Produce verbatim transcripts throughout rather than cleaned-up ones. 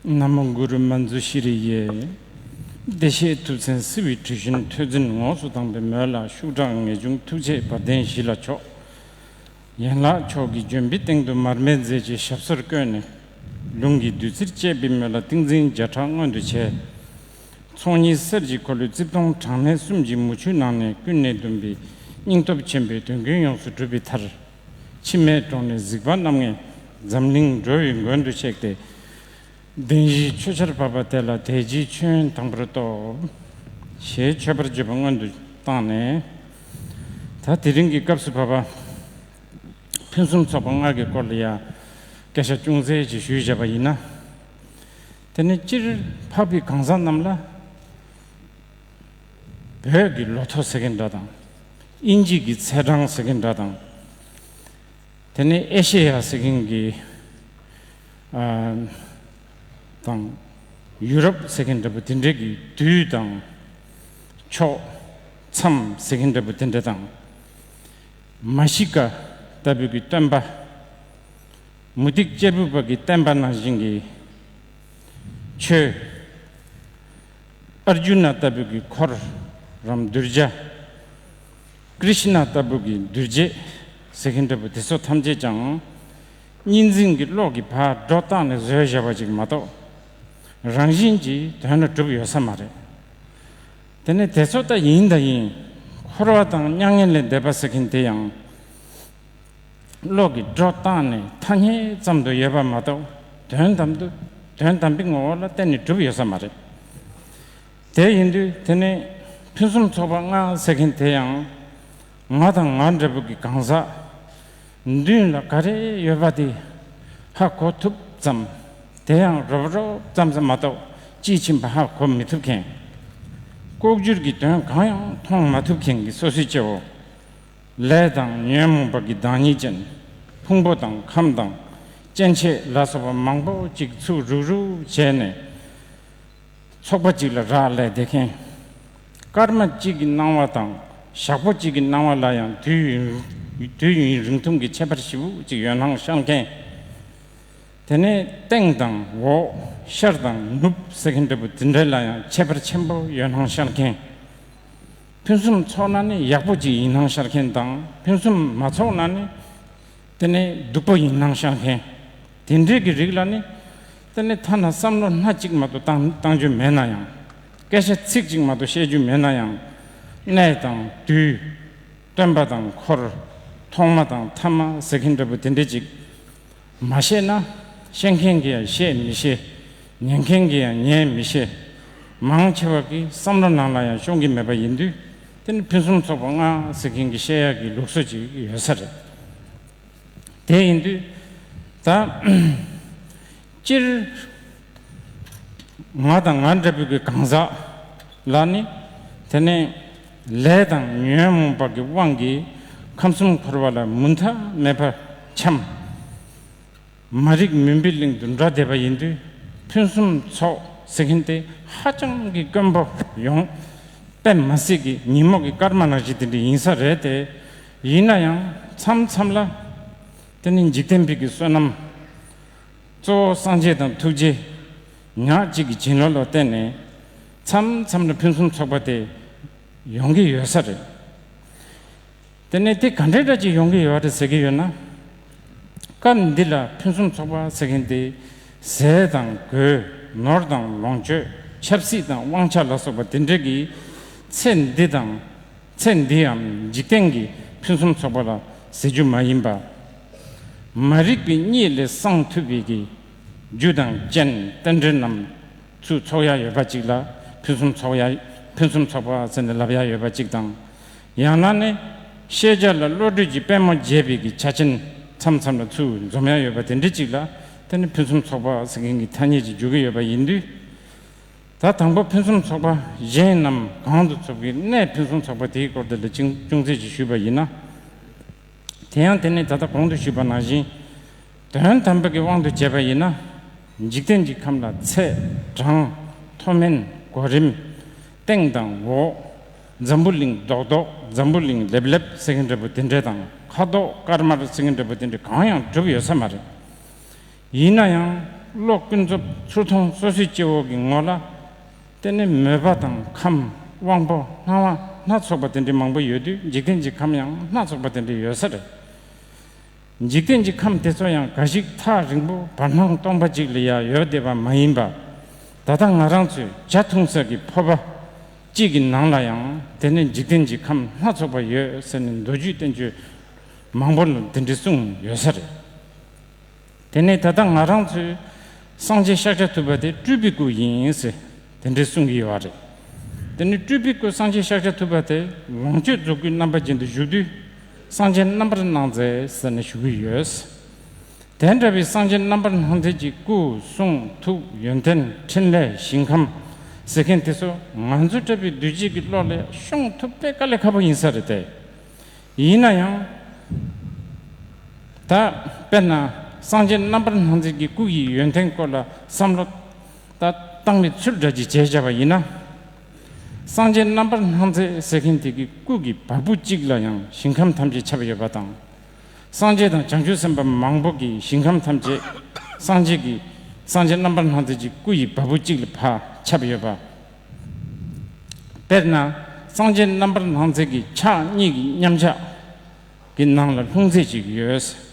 ན་མོ་གུ་རུ་མཉྫུ་ཤྲཱི་ཡེ། བདེ་གཤེགས་ཐུབ་བསྟན་སྲིད་པའི་གྲུ་བཞིན་ཐོས་འཛིན་ངོགས་སུ་དྭངས་པའི་མོད་ལ་ཤུགས་དྲག་ངེས་འབྱུང་ཐུགས་རྗེས་བར་ལྡན་ཞི་ལ་ཕྱོགས། ཡན་ལག་མཆོག་གི་ལྗོན་པའི་སྟེང་དུ་མར་མེ་མཛད་ཅིང་ཞབས་སོར་བཀོད་ནས། ལུང་གི་བདུད་རྩིར་བཅས་པའི་མོད་ལ་ཏིང་འཛིན་བརྒྱ་ཕྲག་མངོན་དུ་བྱས། ཚོགས་གཉིས་གསེར་གྱི་འཁོར་ལོའི་རྩིབས་སྟོང་གྲངས་མེད་གསུམ་གྱི་མུ་ཁྱུད་ནང་ནས་ཀུན་ནས་བསྡུམས་པའི་སྙིང་སྟོབས་ཆེན་པོས་དོན་ཀུན་ཡོངས་སུ་གྲུབ་པའི་མཐར། འཆི་མེད་གྲོང་ནས་གཟིགས་པ་རྣམ་ལྔས་འཛམ་གླིང་འགྲོ་བའི་མགོན་དུ་གཤེགས་ཏེ། བདེན་བཞིའི་ཆོས་ཆར་བབས་པ་དེ་ལ་དད་ཅིང་མཆོད་ཡོན་དང་པོར་གཏོར། ཞེས་མཆོད་པར་བརྗོད་པ་སྔོན་དུ་བཏང་ནས། ད་དེ་རིང་གི་སྐབས་སུ་བབ་པ། ཕུན་སུམ་ཚོགས་པ་ལྔ་གི་སྐོར་ལ་ཡང་སྐད་ཆ་ཅུང་ཟད་ཅིག་ཞུས་བཞག་པ་ཡིན་ན། དེ་ནི་སྤྱིར་འཕགས་པའི་གང་ཟག་རྣམས་ལ། བོད་ཀྱི་ལོ་ཐོ་ཟེར་མཁན་འདྲ་དང་། དབྱིན་ཇི་གི་ཚེས་གྲངས་ཟེར་མཁན་འདྲ་དང་། དེ་ནས་ཨེ་ཤེ་ཡ་ཟེར་མཁན་གྱི་ཨ་དང་། ཡུ་རོབ་ཟེར་མཁན་འདྲ་པོ་དེ་འདྲ་གི་དུས་དང་། ཕྱོགས། མཚམས་ཟེར་མཁན་འདྲ་པོ་དེ་འདྲ་དང་། མ་ཤི་ཀ་ལྟ་བུ་གི་སྟོན་པ། མུ་སྟེགས་གཅེར་བུ་པ་གི་བསྟན་པ་ནང་བཞིན་གྱི་ཆོས། ཨར་ཇུ་ན་ལྟ་བུ་གི་འཁོར་རམ་གདུལ་བྱ། ཀྲི་ཤི་ན་ལྟ་བུ་གི་གདུལ་བྱ་ཟེར་མཁན་འདྲ་པོ་དེ་ཚོ་ཐམས་ཅད་ཀྱང་། གཉིས་འཛིན་གྱི་བློ་གིས་ཕར་སྒྲོ་བཏགས་ནས་བཟོས་བཞག་པ་ཅིག་མ་གཏོགས། རང་བཞིན་གྱིས་དོན་ལ་གྲུབ་ཡོད་ས་མ་རེད། དེ་ནས་དེ་ཚོ་ད་ཡིན་ད་ཡིན། འཁོར་བ་དང་མྱ་ངན་ལས་འདས་པ་ཟེར་མཁན་དེ་ཡང་། བློ་གིས་སྒྲོ་བཏགས་ནས་ཐ་སྙད་ཙམ་དུ་ཡོད་པ་མ་གཏོགས། དོན་དམ་དུ། དོན་དམ་པའི་ངོ་བོ་ལ་གཏན་ནས་གྲུབ་ཡོད་ས་མ་རེད། དེ་ཡིན་དུས་དེ་ནས་ཕུན་སུམ་ཚོགས་པ་ལྔ་ཟེར་མཁན་དེ་ཡང་། ང་དང་ང་འདྲ་པོ་གི་གང་ཟག་མདུན་ལ་ག་རེ་ཡོད་པ་དེ་ཧ་གོ་ཐུབ་ཙམ། དེ་ཡང་རོབ་རོབ་ཙམ་ཙམ་མ་གཏོགས་དཔྱིས་ཕྱིན་པ་ཧ་གོ་མི་ཐུབ་མཁན། ལྐོག་གྱུར་གྱི་དོན་གང་ཡང་མཐོང་མ་ཐུབ་མཁན་གྱི་སོ་སོའི་སྐྱེ་བོ། ལས་དང་ཉོན་མོངས་པ་གི་བདག་ཉིད་ཅན། ཕུང་པོ་དང་ཁམས་དང་སྐྱེ་མཆེད་ལ་སོགས་པ་མང་པོ་ཅིག་ཚུར་རུག་རུག་བྱས་ནས། ཚོགས་པ་གཅིག་ལ་རག་ལས་བསྡད་མཁན། སྐར་མ་གཅིག་གི་སྣང་བ་དང་ཞག་པོ་གཅིག་གི་སྣང་བ་ལ་ཡང་དུས་ཡུན་དུས་ཡུན་རིང་ཐུང་གི་ཁྱད་པར་ཞེ་པོ་ཅིག་ཡོད་སྣང་ཤར་མཁན། དེ་ནས་སྟེང་དང་འོག་ཤར་དང་ནུབ་ཟེར་མཁན་འདྲ་པོ་དེ་འདྲ་ལ་ཡང་ཁྱད་པར་ཆེན་པོ་ཡོད་སྣང་ཤར་མཁན། ཕུན་སུམ་ཚོགས་ན་ནི་ཡག་པོ་ཅིག་ཡིན་སྣང་ཤར་མཁན་དང་། ཕུན་སུམ་མ་ཚོགས་ན་ནི་དེ་ནི་སྡུག་པོ་ཡིན་སྣང་ཤར་མཁན། དེ་འདྲའི་གི་རིགས་ལ་ནི། དེ་ནི་ཐ་ན་བསམ་བློ་སྣ་གཅིག་མ་གཏོགས་བཏང་བཏང་རྒྱུ་མེད་ན་ཡང་། སྐད་ཆ་ཚིག་གཅིག་མ་གཏོགས་བཤད་རྒྱུ་མེད་ན་ཡང་། གནས་དང་དུས། སྟོན་པ་དང་འཁོར། ཐོག་མ་དང་ཐ་མ་ཟེར་མཁན་འདྲ་པོ་དེ་འདྲ་ཅིག་མ་ཤེས་ན། ཤེས་མཁན་གྱིས་ཡང་ཤེས་མི་ཤེས། ཉན་མཁན་གྱིས་ཡང་ཉན་མི་ཤེས། མང་ཆེ་བ་གི་བསམ་བློ་ནང་ལ་ཡང་ཤོང་གི་མེད་པ་ཡིན་དུས། དེ་ནི་ཕུན་སུམ་ཚོགས་པ་ལྔ་ཟེར་མཁན་གྱི་བཤད་ཡག་གི་ལུགས་སྲོལ་ཅིག་ཡོད་ས་རེད། དེ་ཡིན་དུས། ད། སྤྱིར། ང་དང་ང་འདྲ་པོའི་གི་གང་ཟག་ལ་ནི། དེ་ནས་ལས་དང་ཉོན་མོངས་པ་གི་དབང་གིས་ཁམས་གསུམ་འཁོར་བ་ལ་མུ་མཐའ་མེད་པར་འཁྱམས། མ་རིག་མུན་པའི་གླིང་དུ་འགྲོ་བསྡད་པ་ཡིན་དུས། ཕུན་སུམ་ཚོགས་ཟེར་མཁན་དེ་ཧ་ཅང་གི་དཀོན་པོ་ཡོང་། དཔེ་མ་སྲིད་ཀྱི་ཉིན་མོ་གི་སྐར་མ་ནང་བཞིན་དེ་འདྲ་ཡིན་ས་རེད་དེ། ཡིན་ན་ཡང་མཚམས་མཚམས་ལ། དེ་ནི་འཇིག་རྟེན་པའི་གི་བསོད་ནམས། གཙོ་བོ་སངས་རྒྱས་དང་ཐུགས་རྗེ། ཉག་གཅིག་གི་བྱིན་རླབས་ལ་བརྟེན་ནས། མཚམས་མཚམས་ལ་ཕུན་སུམ་ཚོགས་པ་དེ་ཡོང་གི་ཡོད་ས་རེད། དེ་ནས་དེ་ག་འདྲའི་འདྲ་ཅིག་ཡོང་གི་ཡོད་རེད་ཟེར་གྱི་ཡོད་ན། སྐབས་འདི་ལ་ཕུན་སུམ་ཚོགས་པ་ཟེར་མཁན་དེ། ཟས་དང་གོས། ནོར་དང་ལོངས་སྤྱོད། ཆབ་སྲིད་དང་དབང་ཆ་ལ་སོགས་པ་དེ་འདྲ་གི་ཚེ་འདི་དང་། ཚེ་འདིའམ་འཇིག་རྟེན་གྱི་ཕུན་སུམ་ཚོགས་པ་ལ་ཟེར་རྒྱུ་མ་ཡིན་པ། མ་རིག་པའི་གཉིད་ལས་སངས་ཐུབ་པའི་གི་རྒྱུ་དང་རྐྱེན་རྟེན་འབྲེལ་རྣམས་ཚུར་ཚོགས་ཡ་ཡོད་པ་ཅིག་ལ་ཕུན་སུམ་ཚོགས་ཡ། ཕུན་སུམ་ཚོགས་པ་ཟེར་ནས་ལབ་ཡ་ཡོད་པ་ཅིག་དང་། ཡང་ན་ནི་ཤེས་བྱ་ལ་བློ་གྲོས་ཀྱི་པད་མོ་རྒྱས་པའི་གི་ཆ་རྐྱེན་མཚམས་མཚམས་ལ་ཚུར་འཛོམས་ཡ་ཡོད་པ་དེ་འདྲ་ཅིག་ལ། དེ་ནི་ཕུན་སུམ་ཚོགས་པ་ཟེར་མཁན་གྱི་ཐ་སྙད་ཅིག་འཇོག་གི་ཡོད་པ་ཡིན་དུས། ད་དང་པོ་ཕུན་སུམ་ཚོགས་པ་གཞན་རྣམས་གང་དུ་ཚོགས་ཀྱི་གནས་ཕུན་སུམ་ཚོགས་པ་དེའི་སྐོར་དེ་ལ་ཅུང་ཅུང་ཟད་ཅིག་ཞུས་པ་ཡིན་ན། དེ་ཡང་དེ་ནི་ད་ལྟ་གོང་དུ་ཞུས་པ་ནང་བཞིན། དོན་དམ་པའི་གི་དབང་དུ་བྱས་པ་ཡིན་ན། འཇིག་རྟེན་གྱི་ཁམས་ལ་ཚད། གྲངས། མཐོ་དམན། གོ་རིམ། སྟེང་དང་འོག། འཛམ་བུ་གླིང་རྡོག་རྡོག། འཛམ་བུ་གླིང་ལེབ་ལེབ་ཟེར་མཁན་འདྲ་པོ་དེ་འདྲ་དང་། ཁ་དོག་དཀར་དམར་ཟེར་མཁན་འདྲ་པོ་དེ་འདྲ་གང་ཡང་གྲུབ་ཡོད་ས་མ་རེད། ཡིན་ན་ཡང་ བློ་ཀུན་རྫོབ་ཚུར་མཐོང་སོ་སོའི་སྐྱེ་བོ་གི་ངོ་ལ། དེ་ནི་མོས་པ་དང་ཁམས་དབང་པོ་སྣང་བ་སྣ་ཚོགས་པ་དེ་འདྲའི་མང་པོ་ཡོད་དུས། འཇིག་རྟེན་གྱི་ཁམས་ཡང་སྣ་ཚོགས་པ་དེ་འདྲ་ཡོད་ས་རེད། འཇིག་རྟེན་གྱི་ཁམས་དེ་ཚོ་ཡང་འགའ་ཞིག་ཐག་རིང་པོ་བར་སྣང་སྟོང་པ་ཅིག་ལ་ཡང་ཡོད་བསྡད་པ་མ་ཡིན་པ། ད་ལྟ་ང་རང་ཚོས་ཇ་འཐུང་ས་གི་ཕོར་པ་གཅིག་གི་ནང་ལ་ཡང་དེ་ནི་འཇིག་རྟེན་གྱི་ཁམས་སྣ་ཚོགས་པ་ཡོད་ཟེར་ནས་མདོ་རྒྱུད་བསྟན་བཅོས་མང་པོ་ལ་དེ་འདྲ་གསུངས་ཡོད་ས་རེད། དེ་ནས་ད་ལྟ་ང་རང་ཚོའི་སངས་རྒྱས་ཤཱཀྱ་ཐུབ་པ་དེ་སྤྲུལ་པའི་སྐུ་ཡིན་ཟེར་དེ་འདྲའི་གསུང་གི་ཡོད་རེད། དེ་ནས་སྤྲུལ་པའི་སྐུ་སངས་རྒྱས་ཤཱཀྱ་ཐུབ་པ་དེ་ལོངས་སྤྱོད་རྫོགས་སྐུའི་རྣམ་པ་ཅན་དུ་བཞུགས་དུས། སངས་རྒྱས་རྣམ་པར་སྣང་མཛད་ཟེར་ནས་ཞུ་གི་ཡོད། དེ་འདྲ་བའི་སངས་རྒྱས་རྣམ་པར་སྣང་མཛད་ཀྱི་སྐུ་གསུང་ཐུགས་ཡོན་ཏན་ཕྲིན་ལས་ཞིང་ཁམས་ཟེར་མཁན་དེ་ཚོ་ང་ཚོ་འདྲ་བའི་གདུལ་བྱའི་གི་བློ་ལས་ཤོང་ཐུབ་དཔེ་དཀའ་ལས་ཁག་པོ་ཡིན་ས་རེད་དེ། ཡིན་ན་ཡང་། ད་དཔེར་ན་སངས་རྒྱས་རྣམ་པར་སྣང་མཛད་ཀྱི་སྐུ་ཡི་ཡོན་ཏན་སྐོར་ལ་བསམ་བློ་ད་བཏང་བའི་ཚུལ་འདྲ་ཅིག་བྱས་བཞག་པ་ཡིན་ན། སངས་རྒྱས་རྣམ་པར་སྣང་མཛད་ཟེར་མཁན་དེ་གི་སྐུ་གི་བ་སྤུ་གཅིག་ལ་ཡང་ཞིང་ཁམས་ཐམས་ཅད་ཁྱབ་ཡོད་པ་དང་། སངས་རྒྱས་དང་བྱང་ཆུབ་སེམས་དཔའ་མང་པོ་གི་ཞིང་ཁམས་ཐམས་ཅད་སངས་རྒྱས་ཀྱི་སངས་རྒྱས་རྣམ་པར་སྣང་མཛད་ཀྱི་སྐུ་ཡི་བ་སྤུ་གཅིག་ལ་ཕར་ཁྱབ་ཡོད་པ། དཔེར་ན། སངས་རྒྱས་རྣམ་པར་སྣང་མཛད་ཀྱི་ཕྱག་གཉིས་ཀྱི་མཉམ་གཞག་གི་ནང་ལ་ལྷུང་བཟེད་ཅིག་ཡོད།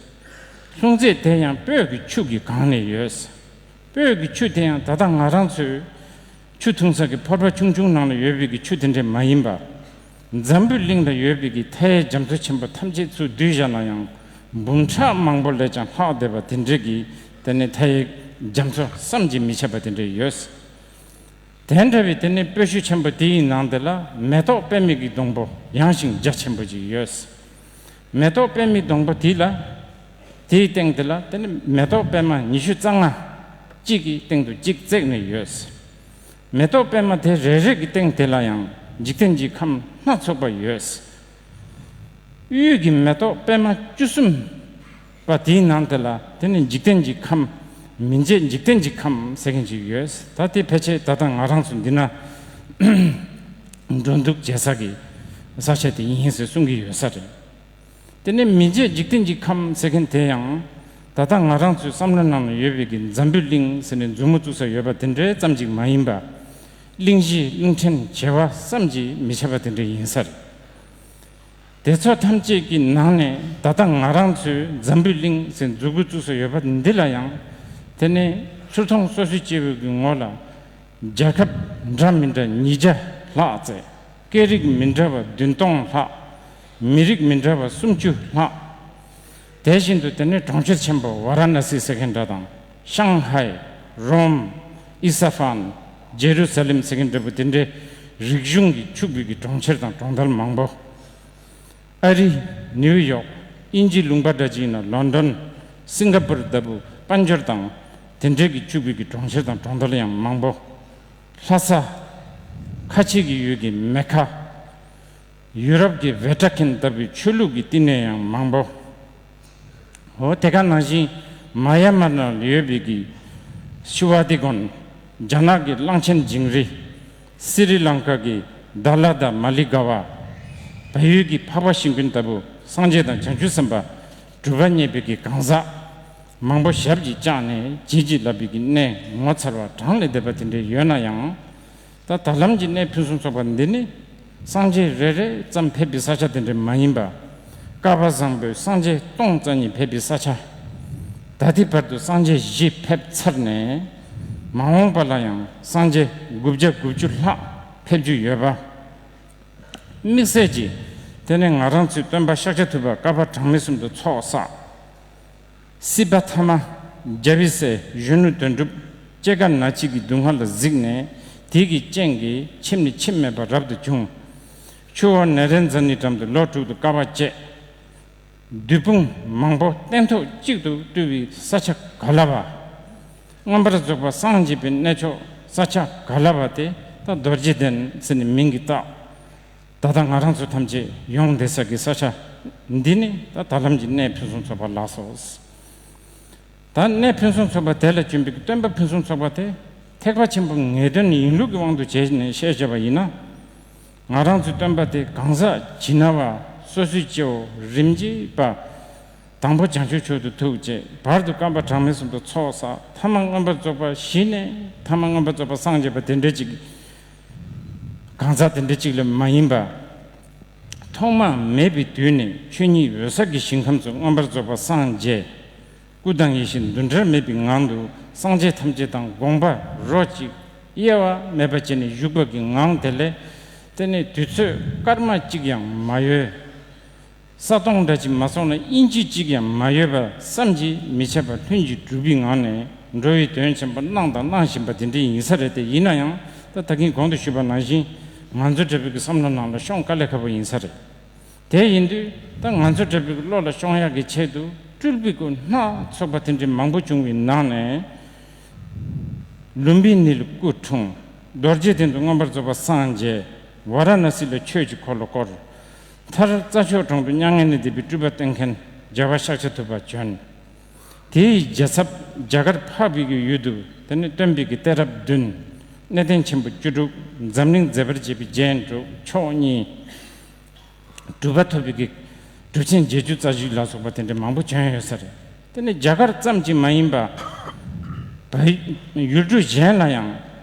ལྷུང་བཟེད་དེ་ཡང་སྤོས་ཀྱི་ཆུ་གིས་གང་ནས་ཡོད། སྤོས་ཀྱི་ཆུ་དེ་ཡང་ད་ལྟ་ང་རང་ཚོའི་ཆུ་འཐུང་ས་ཀྱི་ཕོར་པ་ཆུང་ཆུང་ནང་ལ་ཡོད་པའི་གི་ཆུ་དེ་འདྲ་མ་ཡིན་པ། འཛམ་བུའི་གླིང་ལ་ཡོད་པའི་གི་མཐའ་ཡས་རྒྱ་མཚོ་ཆེན་པོ་ཐམས་ཅད་ཚུར་བསྡུས་བཞག་ན་ཡང་འབུམ་ཕྲག་མང་པོ་ལས་ཀྱང་ལྷག་བསྡད་པ་དེ་འདྲ་གི་དེ་ནི་མཐའ་ཡས་རྒྱ་མཚོ་བསམ་གྱིས་མི་ཁྱབ་པ་དེ་འདྲ་ཡོད། དེ་འདྲ་བའི་དེ་ནས་སྤོས་ཆུ་ཆེན་པོ་དེའི་ནང་དེ་ལ་མེ་ཏོག་པདྨའི་གི་སྡོང་པོ་ཡངས་ཤིང་རྒྱ་ཆེན་པོ་ཅིག་ཡོད། མེ་ཏོག་པདྨའི་སྡོང་པོ་དེ་ལ། དེའི་སྟེང་དེ་ལ་དེ་ནས་མེ་ཏོག་པདྨ་ཉི་ཤུ་རྩ་ལྔ་གཅིག་གི་སྟེང་དུ་གཅིག་བརྩེགས་ནས་ཡོད། མེ་ཏོག་པདྨ་དེ་རེ་རེ་གི་སྟེང་དེ་ལ་ཡང་འཇིག་རྟེན་གྱི་ཁམས་སྣ་ཚོགས་པ་ཡོད། དབུས་ཀྱི་མེ་ཏོག་པདྨ་བཅུ་གསུམ་པ་དེའི་ནང་དེ་ལ་དེ་ནི་འཇིག་རྟེན་གྱི་ཁམས། མི་མཇེད་འཇིག་རྟེན་གྱི་ཁམས་ཟེར་མཁན་ཅིག་ཡོད། ད་དེ་ཕལ་ཆེར་ད་ལྟ་ང་རང་ཚོ་འདི་ན་འགྲོ་འདུག་བྱེད་ས་གི་ས་ཆ་དེ་ཡིན་ཟེར་གསུང་གི་ཡོད་ས་རེད། དེ་ནི་མི་མཇེད་འཇིག་རྟེན་གྱི་ཁམས་ཟེར་མཁན་དེ་ཡང་ད་ལྟ་ང་རང་ཚོའི་བསམ་བློ་ནང་ལ་ཡོད་པའི་གི་འཛམ་བུའི་གླིང་ཟེར་ནས་མཛུབ་མོ་བཙུགས་ས་ཡོད་པ་དེ་འདྲའི་ཙམ་ཅིག་མ་ཡིན་པ། གླིང་བཞི་གླིང་ཕྲན་བྱེ་བ་བསམ་གྱིས་མི་ཁྱབ་པ་དེ་འདྲ་ཡིན་ས་རེད། དེ་ཚོ་ཐམས་ཅད་ཀྱི་ནང་ནས་ད་ལྟ་ང་རང་ཚོའི་འཛམ་བུའི་གླིང་ཟེར་མཛུབ་གུ་བཙུགས་ས་ཡོད་པ་འདི་ལ་ཡང་། དེ་ནས་ཚུར་མཐོང་སོ་སོའི་སྐྱེ་བོའི་གི་ངོ་ལ་རྒྱལ་ཁབ་འདྲ་མི་འདྲ་ཉིས་བརྒྱ་ལྷག་བཙལ། སྐད་རིགས་མི་འདྲ་བ་བདུན་སྟོང་ལྷག། མི་རིགས་མི་འདྲ་བ་སུམ་ཅུ་ལྷག། དེ་བཞིན་དུ་དེ་ནས་གྲོང་ཁྱེར་ཆེན་པོ་ཝཱ་ར་ཎ་སི་ཟེར་མཁན་འདྲ་དང་། ཤང་ཧའེ། རོམ། ཨི་ས་ཧྥན། ཇེ་རུ་ས་ལེམ་ཟེར་མཁན་འདྲ་པོ་དེ་འདྲའི་རིག་གཞུང་གིས་ཕྱུག་པའི་གི་གྲོང་ཁྱེར་དང་གྲོང་རྡལ་མང་པོ། ཨ་རི། ནིའུ་ཡོག། དབྱིན་ཇིའི་ལུང་པ་འདྲ་ཅིག་ཡིན་ན་ལོན་ཌོན། སིང་ག་པུར་ལྟ་བུ་དཔལ་འབྱོར་དང་དེ་འདྲའི་གི་ཕྱུག་པའི་གི་གྲོང་ཁྱེར་དང་གྲོང་རྡལ་ཡང་མང་པོ། ལྷ་ས། ཁ་ཆེ་གི་ཡུལ་གྱི་མེ་ཁ། ཡུ་རོབ་ཀྱི་ཝེ་ཊ་ཁན་ལྟ་བུའི་ཆོས་ལུགས་ཀྱི་བསྟི་གནས་ཡང་མང་པོ། འོ་དེ་ག་ནང་བཞིན་མ་ཡ་མར་ནང་ལ་ཡོད་པའི་གི་ཤི་ཝ་དི་གོན། རྒྱ་ནག་གི་གླང་ཆེན་ཇིང་རི། སི་རི་ལང་ཀ་གི་དཱ་ལ་དང་མ་ལི་ག་བ། བལ་ཡུལ་གྱི་འཕགས་པ་ཤིང་ཀུན་ལྟ་བུ་སངས་རྒྱས་དང་བྱང་ཆུབ་སེམས་དཔའ་གྲུབ་པ་བརྙེས་པའི་གི་གང་ཟག་མང་པོ་ཞབས་ཀྱིས་བཅགས་ནས་བྱིན་གྱིས་བརླབས་པའི་གི་གནས་ངོ་མཚར་བ་གྲངས་ལས་འདས་པ་དེ་འདྲ་ཡོད་ན་ཡང་། ད་ད་ལམ་གྱི་གནས་ཕུན་སུམ་ཚོགས་པ་འདི་ནི་སངས་རྒྱས་རེ་རེ་ཙམ་ཕེབས་པའི་ས་ཆ་དེ་འདྲ་མ་ཡིན་པ། བསྐལ་པ་བཟང་པོའི་སངས་རྒྱས་སྟོང་རྩ་གཉིས་ཕེབས་པའི་ས་ཆ། ད་ལྟའི་བར་དུ་སངས་རྒྱས་བཞི་ཕེབས་ཚར་ནས། མ་འོངས་པ་ལ་ཡང་སངས་རྒྱས་དགུ་བརྒྱ་དགུ་བཅུ་ལྷག་ཕེབས་རྒྱུ་ཡོད་པ། དམིགས་བསལ་གྱིས་དེ་ནི་ང་རང་ཚོའི་སྟོན་པ་ཤཱཀྱ་ཐུབ་པ་བསྐལ་པ་གྲངས་མེད་གསུམ་དུ་ཚོགས་བསགས། སྲིད་པ་ཐ་མ། རྒྱལ་བའི་སྲས་གཞོན་ནུ་དོན་གྲུབ་སྐྱེ་རྒ་ན་འཆི་གི་སྡུག་བསྔལ་ལ་གཟིགས་ནས་དེ་གི་སྤྱན་གྱིས་ཁྱིམ་ནས་ཁྱིམ་མེད་པར་རབ་ཏུ་བྱུང་། ཆུ་བོ་ནཻ་རཉྫ་ནའི་འགྲམ་དུ་ལོ་དྲུག་ཏུ་དཀའ་བ་སྤྱད། བདུད་དཔུང་མང་པོ་སྟན་ཐོག་གཅིག་ཏུ་བཏུལ་བའི་ས་ཆ་ག་ལ་བ། མངོན་པར་རྫོགས་པ་སངས་རྒྱས་པའི་གནས་མཆོག་ས་ཆ་ག་ལ་བ་དེ་ད་རྡོ་རྗེ་གདན་ཟེར་ནས་མིང་གིས་བཏགས། ད་ལྟ་ང་རང་ཚོ་ཐམས་ཅད་ཡོང་བསྡད་ས་གི་ས་ཆ་འདི་ནི་ད་ད་ལམ་གྱི་གནས་ཕུན་སུམ་ཚོགས་པ་ལགས་སོ། ད་གནས་ཕུན་སུམ་ཚོགས་པ་དེ་ལ་བྱོན་པའི་སྟོན་པ་ཕུན་སུམ་ཚོགས་པ་དེ་ཐེག་པ་ཆེན་པོའི་ངེས་དོན་ཡིན་ལུགས་ཀྱི་དབང་དུ་བྱས་ནས་བཤད་བྱ་བ་ཡིན་ན། ང་རང་ཚོའི་སྟོན་པ་དེ་གང་ཟག་ཇི་སྣང་བ་སོ་སོའི་སྐྱེ་བོ་རིམ་གྱིས་པ། ད་ དང་པོ་བྱང་ཆུབ་མཆོག་ཏུ་ཐུགས་བསྐྱེད། བར་དུ་བསྐལ་པ་གྲངས་མེད་གསུམ་དུ་ཚོགས་བསགས། ཐ་མ་མངོན་པར་རྫོགས་པ་བཞི་ནས་ཐ་མ་མངོན་པར་རྫོགས་པ་སངས་རྒྱས་པ་དེ་འདྲ་ཅིག་གང་ཟག་དེ་འདྲ་ཅིག་ལ་མ་ཡིན་པ། ཐོག་མ་མེད་པའི་དུས་ནས་ཆོས་ཉིད་འོད་གསལ་གྱི་ཞིང་ཁམས་སུ་མངོན་པར་རྫོགས་པ་སངས་རྒྱས། སྐུ་དང་ཡེ་ཤེས་འདུ་འབྲལ་མེད་པའི་ངང་དུ་སངས་རྒྱས་ཐམས་ཅད་དང་དགོངས་པ་རོ་གཅིག་དབྱེ་བ་མེད་པ་བྱས་ནས་བཞུགས་པ་གི་ངང་དེ་ལས། དེ་ནས་དུས་ཚོད་སྐར་མ་གཅིག་ཀྱང་མ་ཡོལ། ས་སྟོང་འདྲ་ཅིག་མ་སོང་ན་ཨིན་ཅི་གཅིག་ཀྱང་མ་ཡོད་པ་བསམ་གྱིས་མི་ཁྱབ་པ་ལྷུན་གྱིས་གྲུབ་པའི་ངང་ནས་འགྲོ་བའི་དོན་ཆེན་པོ་གནང་དང་གནང་བཞིན་པ་དེ་འདྲ་ཡིན་ས་རེད་དེ། ཡིན་ན་ཡང་ད་ད་གིན་གོང་དུ་ཞུས་པ་ནང་བཞིན་ང་ཚོ་འདྲ་པོའི་གི་བསམ་བློ་ནང་ལ་ཤོང་དཀའ་ལས་ཁག་པོ་ཡིན་ས་རེད། དེ་ཡིན་དུས་ད་ང་ཚོ་འདྲ་པོའི་གི་བློ་ལ་ཤོང་ཡག་གི་ཆེད་དུ་སྤྲུལ་པའི་སྐུ་སྣ་ཚོགས་པ་དེ་འདྲའི་མང་པོ་བྱུང་བའི་ནང་ནས། ལུམ་བི་ནིའི་སྐུ་འཁྲུངས། རྡོ་རྗེ་གདན་དུ་མངོན་པར་རྫོགས་པ་སངས་རྒྱས། ཝཱ་ར་ཎ་སི་ལ་ཆོས་ཀྱི་འཁོར་ལོ་བསྐོར། མཐར་རྩྭ་མཆོག་གྲོང་དུ་མྱ་ངན་ལས་འདས་པའི་སྤྲུལ་པ་སྟོན་མཁན་རྒྱལ་བ་ཤཱཀྱ་ཐུབ་པ་བྱོན། དེའི་རྒྱལ་ཚབ་རྒྱ་གར་འཕགས་པའི་གི་ཡུལ་དུ་དེ་ནས་སྟོན་པའི་གི་གཏད་རབས་བདུན། གནས་བརྟན་ཆེན་པོ་བཅུ་དྲུག། འཛམ་གླིང་མཛེས་པར་བྱེད་པའི་རྒྱན་དྲུག། མཆོག་གཉིས། གྲུབ་པ་ཐོབ་པའི་གི་གྲུབ་ཆེན་བརྒྱད་ཅུ་རྩ་བཞི་ལ་སོགས་པ་དེ་འདྲ་མང་པོ་བྱོན་ཡོད་ས་རེད། དེ་ནི་རྒྱ་གར་ཙམ་གྱིས་མ་ཡིན་པ། བལ་ཡུལ་གྲུ་གཞན་ལ་ཡང་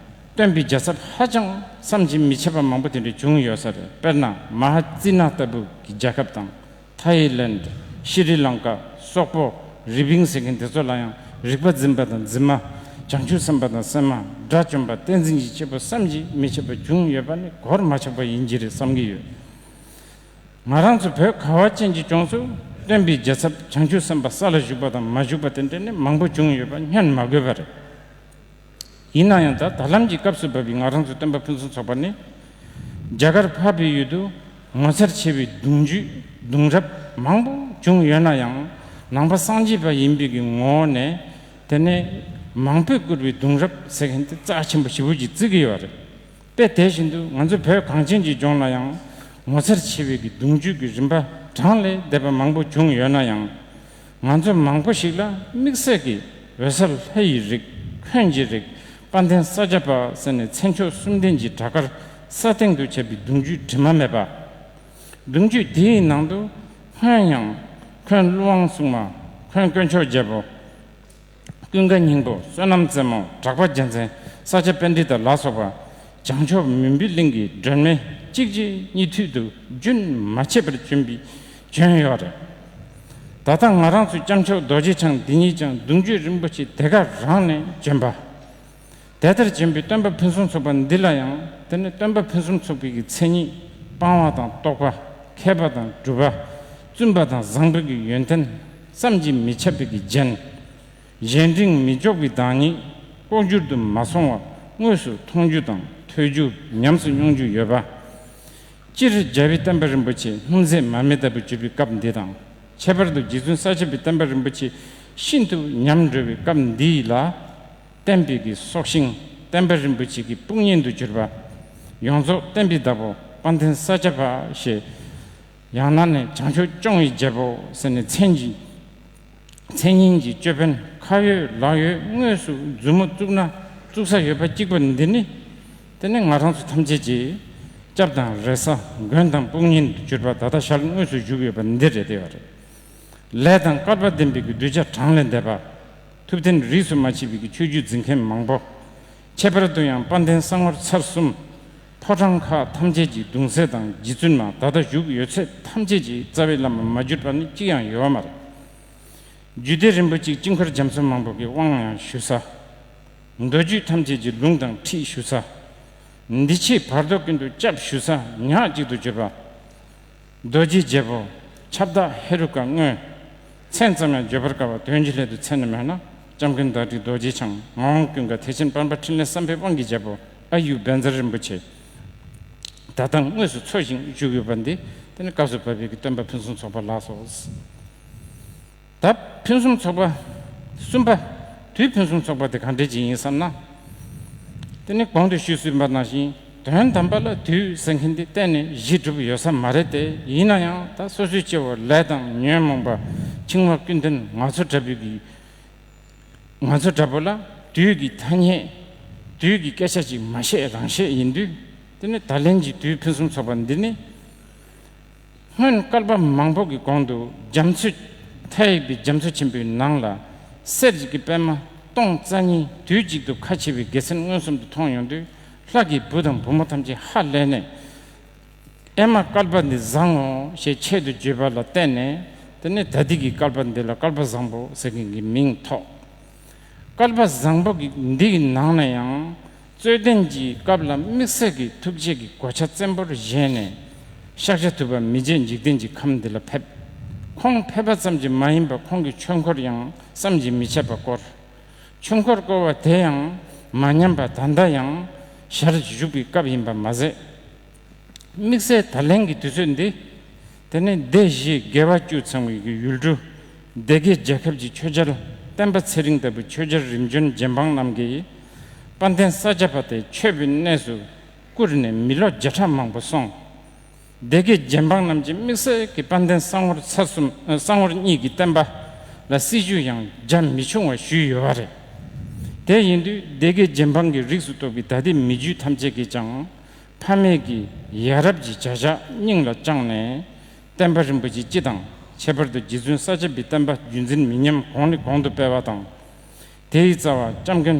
སྟོན་པའི་རྒྱལ་ཚབ་ཧ་ཅང་བསམ་གྱིས་མི་ཁྱབ་པ་མང་པོ་དེ་འདྲ་བྱུང་ཡོད་ས་རེད། དཔེར་ན་མ་ཧཱ་ཙི་ན་ལྟ་བུ་གི་རྒྱལ་ཁབ་དང་། ཐའི་ལེནཌ། ཤི་རི་ལང་ཀ། སོག་པོ། རི་པིན་ཟེར་མཁན་དེ་ཚོ་ལ་ཡང་རིག་པ་འཛིན་པ་དང་འཛིན་མ། བྱང་ཆུབ་སེམས་དཔའ་དང་སེམས་མ། དགྲ་བཅོམ་པ། བསྟན་འཛིན་གྱི་སྐྱེས་བུ་བསམ་གྱིས་མི་ཁྱབ་པ་བྱུང་ཡོད་པ་ནི་གོར་མ་ཆག་པ་ཡིན་གྱི་རེད་བསམ་གྱི་ཡོད། ང་རང་ཚོ་བོད་ཁ་བ་ཅན་གྱི་ལྗོངས་སུ་སྟོན་པའི་རྒྱལ་ཚབ་བྱང་ཆུབ་སེམས་དཔའ་ས་ལ་བཞུགས་པ་དང་མ་བཞུགས་པ་དེ་འདྲ་ནི་མང་པོ་བྱུང་ཡོད་པ་སྙོན་མ་དགོས་པ་རེད། ཡིན་ན་ཡང་ད་ད་ལམ་གྱི་སྐབས་སུ་བབས་པའི་ང་རང་ཚོའི་སྟོན་པ་ཕུན་སུམ་ཚོགས་པ་ནི། རྒྱ་གར་འཕགས་པའི་ཡུལ་དུ་ངོ་མཚར་ཆེ་བའི་གདུང་རྒྱུད་གདུང་རབས་མང་པོ་བྱུང་ཡོད་ན་ཡང་ནང་པ་སངས་རྒྱས་པ་ཡིན་པའི་གི་ངོ་བོ་ནས། དེ་ནས་མང་པོས་བཀུར་བའི་གདུང་རབས་ཟེར་མཁན་དེ་རྩ་ཆེན་པོ་ཞེ་པོ་ཅིག་བརྩི་གི་ཡོད་རེད། དཔེ་དེ་བཞིན་དུ་ང་ཚོ་བོད་གངས་ཅན་གྱི་ལྗོངས་ལ་ཡང་ངོ་མཚར་ཆེ་བའི་གི་གདུང་རྒྱུད་ཀྱི་རིམ་པ་གྲངས་ལས་འདས་པ་མང་པོ་བྱུང་ཡོད་ན་ཡང་། ང་ཚོ་མང་པོ་ཞིག་ལ་དམིགས་བསལ་གྱི་འོད་གསལ་ལྷ་ཡི་རིགས། འོན་གྱི་རིགས། དཔལ་ལྡན་ས་སྐྱ་པ་ཟེར་ནས་མཚན་མཆོག་གསུམ་ལྡན་གྱི་གྲགས་དཀར་ས་སྟེང་དུ་བྱས་པའི་གདུང་རྒྱུད་དྲི་མ་མེད་པ། གདུང་རྒྱུད་དེའི་ནང་དུ་སྔོན་ཡང་འཁོན་ཀླུ་དབང་སྲུང་མ། འཁོན་དཀོན་མཆོག་རྒྱལ་པོ། ཀུན་དགའ་སྙིང་པོ། བསོད་ནམས་རྩེ་མོ། གྲགས་པ་རྒྱལ་མཚན། ས་སྐྱ་པཎྜི་ཏ་ལ་སོགས་པ། བྱང་ཕྱོགས་མུན་པའི་གླིང་གི་སྒྲོན་མེ་གཅིག་རྗེས་གཉིས་མཐུད་དུ་རྒྱུན་མ་ཆད་པར་བྱོན་པའི་བྱོན་ཡོད་རེད། ད་ལྟ་ང་རང་ཚོའི་སྐྱབས་མཆོག་རྡོ་རྗེ་འཆང་འདི་ཉིད་ཀྱང་གདུང་རྒྱུད་རིན་པོ་ཆེ་དེ་ག་རང་ནས་བྱོན་པ། དེ་ལྟར་བྱོན་པའི་སྟོན་པ་ཕུན་སུམ་ཚོགས་པ་འདི་ལ་ཡང་དེ་ནི་སྟོན་པ་ཕུན་སུམ་ཚོགས་པའི་གི་མཚན་ཉིད། སྤང་བ་དང་རྟོགས་པ། མཁས་པ་དང་གྲུབ་པ། བཙུན་པ་དང་བཟང་པོའི་གི་ཡོན་ཏན་བསམ་གྱིས་མི་ཁྱབ་པའི་གི་རྒྱན། གཞན་དྲིང་མི་འཇོག་པའི་བདག་ཉིད། ལྐོག་གྱུར་དུ་མ་སོང་བ་དངོས་སུ་མཐོང་རྒྱུ་དང་ཐོས་རྒྱུ། ཉམས་སུ་མྱོང་རྒྱུ་ཡོད་པ། སྤྱིར་རྒྱལ་བའི་བསྟན་པ་རིན་པོ་ཆེ་སྣུམ་ཟད་མར་མེ་ལྟ་བུ་གྱུར་པའི་སྐབས་འདི་དང་། ཁྱད་པར་དུ་རྗེ་བཙུན་ས་སྐྱ་པའི་བསྟན་པ་རིན་པོ་ཆེ་ཤིན་ཏུ་ཉམས་འགྲོ་བའི་སྐབས་འདི་ལ། བསྟན་པའི་གི་སྲོག་ཤིང་བསྟན་པ་རིན་པོ་ཆེ་གི་དཔུང་གཉེན་དུ་གྱུར་པ། ཡོངས་རྫོགས་བསྟན་པའི་བདག་པོ་དཔལ་ལྡན་ས་སྐྱ་པ་ཞེས། ཡང་ན་ནི་བྱང་ཆུབ་སྐྱོང་བའི་རྒྱལ་པོ་ཟེར་ནས་མཚན་གྱི། མཚན་སྙན་གྱི་ཅོད་པན་ཁ་ཡོད་ལག་ཡོད་དངོས་སུ་མཛུབ་མོ་བཙུགས་ན་བཙུགས་ས་ཡོད་པ་གཅིག་པ་འདི་ནི། དེ་ནི་ང་རང་ཚོ་ཐམས་ཅད་ཀྱི་སྐྱབས་དང་རེ་ས། མགོན་དང་དཔུང་གཉེན་དུ་གྱུར་པ་ད་ལྟ་ཞལ་དངོས་སུ་བཞུགས་ཡོད་པ་འདི་རེད་དེ་བ་རེད། ལས་དང་སྐལ་པ་ལྡན་པའི་གི་གདུལ་བྱ་གྲངས་ལས་འདས་པ། ཐུབ་བསྟན་རིས་སུ་མ་ཆད་པའི་གི་ཆོས་བརྒྱུད་འཛིན་མཁན་མང་པོ། ཁྱད་པར་དུ་ཡང་དཔལ་ལྡན་གསང་བར་ཚར་གསུམ། ཕོ་བྲང་ཁག་ཐམས་ཅད་ཀྱི་གདུང་སྲས་དང་རྗེ་བཙུན་མ་ད་ལྟ་བཞུགས་ཡོད་ཚད་ཐམས་ཅད་ཀྱི་རྩ་བའི་བླ་མ་མ་གྱུར་པ་ནི་གཅིག་ཡང་ཡོད་པ་མ་རེད། རྒྱུད་སྡེ་རིན་པོ་ཆེ་དཀྱིལ་འཁོར་རྒྱ་མཚོ་མང་པོ་གི་དབང་ཡང་ཞུ་ས། མདོ་རྒྱུད་ཐམས་ཅད་ཀྱི་ལུང་དང་ཁྲིད་ཞུ་ས། འདི་ཕྱི་བར་དོ་ཀུན་ཏུ་སྐྱབས་ཞུ་ས་ཉག་གཅིག་ཏུ་གྱུར་པ། རྡོ་རྗེ་རྒྱལ་པོ། ཁྱབ་བདག་ཧེ་རུ་ཀ་དངོས། མཚན་ཙམ་ཡང་བརྗོད་པར་དཀའ་བ་དོན་གྱི་སླད་དུ་མཚན་ནི་མེད་ན། སྐྱབས་མགོན་བདག་ཁྲི་རྡོ་རྗེ་འཆང་ངག་དབང་ཀུན་དགའ་ཐེག་ཆེན་དཔལ་འབར་འཕྲིན་ལས་བསམ་འཕེལ་དབང་གི་རྒྱལ་པོ་ཨ་ཡུ་བཛྲ་རིན་པོ་ཆེ། ད་ལྟ་དངོས་སུ་འཚོ་ཞིང་བཞུགས་ཡོད་པ་འདི་དེ་ནི་སྐབས་སུ་བབས་པའི་གི་སྟོན་པ་ཕུན་སུམ་ཚོགས་པ་ལགས་སོ། ད་ཕུན་སུམ་ཚོགས་པ་གསུམ་པ། དུས་ཕུན་སུམ་ཚོགས་པ་དེ་ག་འདྲ་ཅིག་ཡིན་བསམ་ན། དེ་ནི་གོང་དུ་ཞུས་ཟིན་པ་ནང་བཞིན་དོན་དམ་པ་ལ་དུས་ཟེར་མཁན་དེ་གཏན་ནས་གཞི་གྲུབ་ཡོད་ས་མ་རེད་དེ། ཡིན་ན་ཡང་ད་སོ་སོའི་སྐྱེ་བོ་ལས་དང་ཉོན་མོངས་པ་འཆིང་བ་ཀུན་ལྡན་ང་ཚོ་འདྲ་པོའི་གི། ང་ཚོ་འདྲ་པོ་ལ་དུས་ཀྱི་ཐ་སྙད། དུས་ཀྱི་སྐད་ཆ་ཅིག་མ་བཤད་རང་བཤད་ཡིན་དུས། དེ་ནི་ད་ལན་གྱི་དུས་ཕུན་སུམ་ཚོགས་པ་འདི་ནི། སྔོན་བསྐལ་པ་མང་པོ་གི་གོང་དུ་རྒྱ་མཚོ། མཐའ་ཡས་པའི་རྒྱ་མཚོ་ཆེན་པོའི་ནང་ལ་གསེར་གྱི་པད་མ་སྟོང་རྩ་གཉིས་དུས་གཅིག་ཏུ་ཁ་ཕྱེ་བའི་དགེ་མཚན་མངོན་སུམ་དུ་མཐོང་ཡོང་དུས། ལྷ་གི་བུ་དང་བུ་མོ་ཐམས་ཅད་ཧ་ལས་ནས། ཨེ་མ་བསྐལ་པ་འདི་བཟང་ངོ་ཞེས་ཆེད་དུ་བརྗོད་པ་ལ་བརྟེན་ནས། དེ་ནས་ད་ལྟའི་གི་བསྐལ་པ་འདི་ལ་བསྐལ་པ་བཟང་པོ་ཟེར་མཁན་གྱི་མིང་ཐོགས། བསྐལ་པ་བཟང་པོ་གི་འདི་གི་ནང་ན་ཡང་རྩོད་ལྡན་གྱི་སྐབས་ལ་དམིགས་བསལ་གྱི་ཐུགས་རྗེ་གི་གོ་ཆ་བཙན་པོར་བཞེས་ནས། ཤཱཀྱ་ཐུབ་པ་མི་མཇེད་འཇིག་རྟེན་གྱི་ཁམས་འདི་ལ་ཕེབས། ཁོང་ཕེབས་པ་ཙམ་གྱིས་མ་ཡིན་པར་ཁོང་གི་ཆོས་འཁོར་ཡང་བསམ་གྱིས་མི་ཁྱབ་པ་བསྐོར། ཆོས་འཁོར་བསྐོར་བ་དེ་ཡང་མ་ཉམས་པར་ད་ལྟ་ཡང་ཞར་བཞུགས་པའི་སྐབས་ཡིན་པ་མ་ཟད། དམིགས་བསལ་ད་ལན་གྱི་དུས་ཚོད་འདི། དེ་ནི་སྡེ་བཞི་དགེ་བ་བཅུ་ཚང་བའི་ཡུལ་གྲུ། སྡེ་དགེ་རྒྱལ་ཁབ་ཀྱི་ཆོས་རྒྱལ་བསྟན་པ་ཚེ་རིང་ལྟ་བུའི་ཆོས་རྒྱལ་རིམ་བྱོན་རྗེ་འབངས་རྣམས་ཀྱིས་དཔལ་ལྡན་ས་སྐྱ་པ་དེ་མཆོད་པའི་གནས་སུ་བཀུར་ནས་མི་ལོ་བརྒྱ་ཕྲག་མང་པོ་སོང་། སྡེ་དགེ་རྗེ་འབངས་རྣམས་ཀྱིས་དམིགས་བསལ་གྱི་དཔལ་ལྡན་གསང་བོར་ཚར་གསུམ། ཨ། གསང་བོར་གཉིས་ཀྱི་བསྟན་པ་ལ་སྲི་ཞུ་ཡང་རྒྱ་མི་ཆུང་བ་ཞུས་ཡོད་པ་རེད། དེ་ཡིན་དུས་སྡེ་དགེ་རྗེ་འབངས་ཀྱི་རིགས་སུ་གཏོགས་པའི་ད་ལྟའི་མི་རྒྱུད་ཐམས་ཅད་ཀྱིས་ཀྱང་ཕ་མེས་ཀྱི་ཡ་རབས་ཀྱི་བྱ་གཞག་སྙིང་ལ་བཅངས་ནས། བསྟན་པ་རིན་པོ་ཆེ་སྤྱི་དང་། ཁྱད་པར་དུ་རྗེ་བཙུན་ས་སྐྱ་པའི་བསྟན་པ་རྒྱུན་འཛིན་མི་ཉམས་གོང་ནས་གོང་དུ་སྤེལ་བ་དང་། དེའི་རྩ་བ་སྐྱབས་མགོན་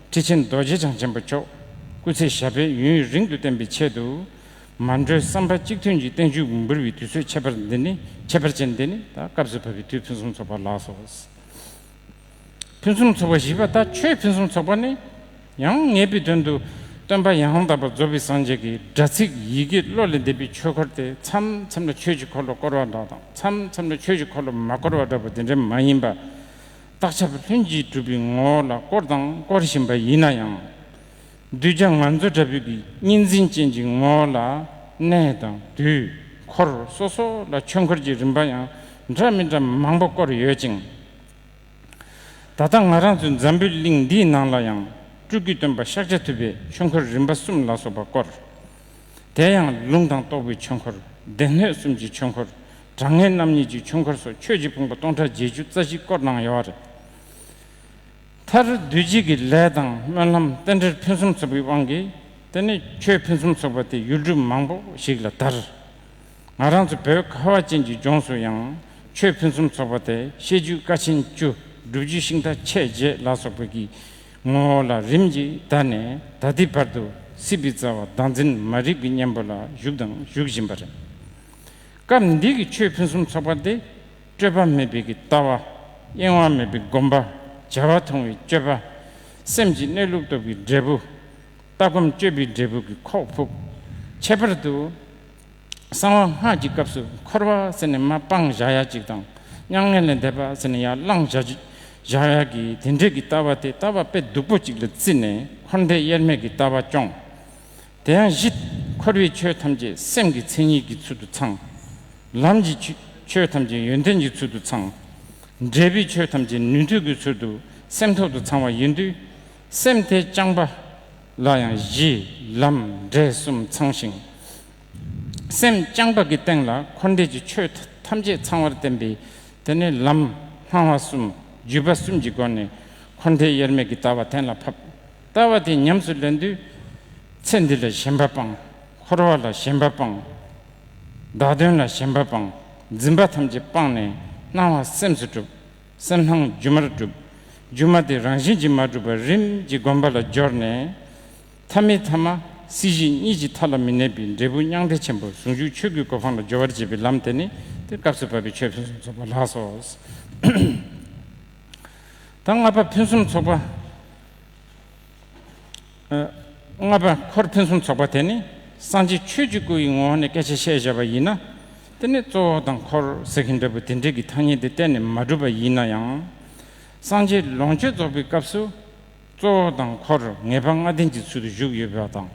ཁྲི་ཆེན་རྡོ་རྗེ་འཆང་ཆེན་པོ་མཆོག་སྐུ་ཚེ་ཞབས་པད་ཡུན་རིང་དུ་བརྟན་པའི་ཆེད་དུ། མ་གྲོས་བསམ་པ་གཅིག་མཐུན་གྱི་བརྟན་བཞུགས་འབུལ་བའི་དུས་ཚོད་ཁྱད་པར་འདི་ནི། ཁྱད་པར་ཅན་འདི་ནི་ད་སྐབས་སུ་བབས་པའི་དུས་ཕུན་སུམ་ཚོགས་པ་ལགས་སོ། ཕུན་སུམ་ཚོགས་པ་བཞི་པ། ད་ཆོས་ཕུན་སུམ་ཚོགས་པ་ནི། ཡང་ངེས་པའི་དོན་དུ་སྟོན་པ་ཡང་དག་པར་རྫོགས་པའི་སངས་རྒྱས་ཀྱི་སྒྲ་ཚིག་ཡི་གེ་བློ་ལས་འདས་པའི་ཆོས་འཁོར་དེ་མཚམས་མཚམས་ལ་ཆོས་ཀྱི་འཁོར་ལོ་བསྐོར་བ་འདྲ་དང་། མཚམས་མཚམས་ལ་ཆོས་ཀྱི་འཁོར་ལོ་མ་བསྐོར་བ་འདྲ་པོ་དེ་འདྲ་མ་ཡིན་པ། བརྟག་ཁྱབ་ལྷུན་གྱིས་གྲུབ་པའི་ངོ་བོ་ལ་བསྐོར་དང་བསྐོར་བཞིན་པ་ཡིན་ན་ཡང་། གདུལ་བྱ་ང་ཚོ་འདྲ་པོའི་གི་གཉིས་འཛིན་ཅན་གྱི་ངོ་བོ་ལ་གནས་དང་དུས་འཁོར་སོ་སོ་ལ་ཆོས་འཁོར་གྱི་རིམ་པ་ཡང་འདྲ་མི་འདྲ་མང་པོ་བསྐོར་ཡོད་ཅིང་། ད་ལྟ་ང་རང་ཚོའི་འཛམ་བུའི་གླིང་འདིའི་ནང་ལ་ཡང་སྤྲུལ་སྐུའི་སྟོན་པ་ཤཱཀྱ་ཐུབ་པའི་ཆོས་འཁོར་རིམ་པ་གསུམ་ལ་སོགས་པ་བསྐོར། དེ་ཡང་ལུང་དང་རྟོགས་པའི་ཆོས་འཁོར། སྡེ་སྣོད་གསུམ་གྱི་ཆོས་འཁོར། གྲངས་ངེས་རྣམ་གཉིས་ཀྱི་ཆོས་འཁོར་སོགས་ཆོས་ཀྱི་ཕུང་པོ་སྟོང་ཕྲག་བརྒྱད་ཅུ་རྩ་བཞི་བསྐོར་གནང་ཡོད་པ་རེད། མཐར་འདུས་བྱས་ཀྱི་ལས་དང་སྨོན་ལམ་རྟེན་འབྲེལ་ཕུན་སུམ་ཚོགས་པའི་དབང་གིས། དེ་ནས་ཆོས་ཕུན་སུམ་ཚོགས་པ་དེ་ཡུལ་གྲུ་མང་པོ་ཞིག་ལ་དར། ང་རང་ཚོ་བོད་ཁ་བ་ཅན་གྱི་ལྗོངས་སུ་ཡང་ཆོས་ཕུན་སུམ་ཚོགས་པ་དེ་བཤད་རྒྱུད་ཀ་ཆེན་བཅུ། སྒྲུབ་བརྒྱུད་ཤིང་རྟ་མཆེད་བརྒྱད་ལ་སོགས་པ་གི་ངོ་བོ་ལ་རིམ་གྱིས་དར་ནས། ད་ལྟའི་བར་དུ་སྲིད་པའི་རྩ་བ་བདག་འཛིན་མ་རིག་པའི་གཉེན་པོ་ལ་བཞུགས་དང་བཞུགས་བཞིན་པ་རེད། སྐབས་འདི་གི་ཆོས་ཕུན་སུམ་ཚོགས་པ་དེ། སྤྲོས་པ་མེད་པའི་གི་ལྟ་བ། གཡེང་བ་མེད་པའི་སྒོམ་པ། བྱ་བ་མཐོང་བའི་སྤྱོད་པ། སེམས་ཀྱི་གནས་ལུགས་རྟོགས་པའི་འབྲས་བུ། ལྟ་སྒོམ་སྤྱོད་པའི་འབྲས་བུ་གི་ཁོག་ཕུབ། ཁྱད་པར་དུ་གསང་བ་སྔགས་ཀྱི་སྐབས་སུ་འཁོར་བ་ཟེར་ནས་མར་སྤང་བཞག་ཡ་གཅིག་དང་། མྱ་ངན་ལས་འདས་པ་ཟེར་ནས་ཡར་བླངས་བཞག་བཞག་ཡ་གི་དེ་འདྲས་ཀྱི་ལྟ་བ་དེ་ལྟ་བ་དཔེ་སྡུག་པོ་གཅིག་ལ་བརྩིས་ནས་འཁོར་འདས་དབྱེར་མེད་ཀྱི་ལྟ་བ་སྐྱོང་། དེ་ཡང་བཞི། འཁོར་བའི་ཆོས་ཐམས་ཅད་སེམས་ཀྱི་མཚན་ཉིད་ཀྱི་ཚུལ་དུ་ཚང་། ལམ་གྱི་ཆོས་ཆོས་ཐམས་ཅད་ཡོན་ཏན་གྱི་ཚུལ་དུ་ཚང་། འབྲས་བུའི་ཆོས་ཐམས་ཅད་ནུས་མཐུ་གི་ཚུལ་དུ་སེམས་ཐོག་ཏུ་ཚང་བ་ཡིན་དུས། སེམས་དེ་རྐྱང་པ་ལ་ཡང་གཞི་ལམ་འབྲས་གསུམ་ཚང་ཞིང་། སེམས་རྐྱང་པ་གི་སྟེང་ལ་འཁོར་འདས་ཀྱི་ཆོས་ཐམས་ཅད་ཚང་བར་བསྟན་པའི། དེ་ནས་ལམ་སྣང་བ་གསུམ་བརྒྱུད་པ་གསུམ་གྱི་སྒོ་ནས་འཁོར་འདས་དབྱེར་མེད་ཀྱི་ལྟ་བ་གཏན་ལ་ཕབ། ལྟ་བ་དེ་ཉམས་སུ་ལེན་དུས། ཚེ་འདི་ལ་ཞེན་པ་སྤང་། འཁོར་བ་ལ་ཞེན་པ་སྤང་། བདག་དོན་ལ་ཞེན་པ་སྤང་། འཛིན་པ་ཐམས་ཅད་སྤངས་ནས་སྣང་བ་སེམས་སུ་གྲུབ། སེམས་སྣང་སྒྱུ་མར་གྲུབ། སྒྱུ་མ་དེ་རང་བཞིན་གྱིས་མ་གྲུབ་པར་རིམ་གྱིས་སྒོམ་པ་ལ་སྦྱོར་ནས། ཐ་མའི་ཐ་མ་སྲིད་ཞི་གཉིས་ཀྱི་མཐའ་ལ་མི་གནས་པའི་འབྲས་བུ་མྱང་འདས་ཆེན་པོ་ཟུང་འཇུག་ཆོས་ཀྱི་གོ་འཕང་ལ་སྦྱོར་བར་བྱེད་པའི་ལམ་དེ་ནི། དེ་སྐབས་སུ་བབས་པའི་ཆོས་ཕུན་སུམ་ཚོགས་པ་ལགས་སོ། ད་ལྔ་པ་ཕུན་སུམ་ཚོགས་པ། ཨ། ལྔ་པ་འཁོར་ཕུན་སུམ་ཚོགས་པ་དེ་ནི་སངས་རྒྱས་ཆོས་ཀྱི་སྐུ་ཡི་ངོ་བོ་ནས་སྐད་ཆ་བཤད་བཞག་པ་ཡིན་ན། དེ་ནི་གཙོ་བོ་དང་འཁོར་ཟེར་མཁན་འདྲ་པོ་དེ་འདྲས་ཀྱི་ཐ་སྙད་དེ་གཏན་ནས་མ་གྲུབ་པ་ཡིན་ན་ཡང་། སངས་རྒྱས་ལོངས་སྤྱོད་རྫོགས་པའི་སྐབས་སུ་གཙོ་བོ་དང་འཁོར་ངེས་པ་ལྔ་ལྡན་གྱི་ཚུལ་དུ་བཞུགས་ཡོད་པ་དང་།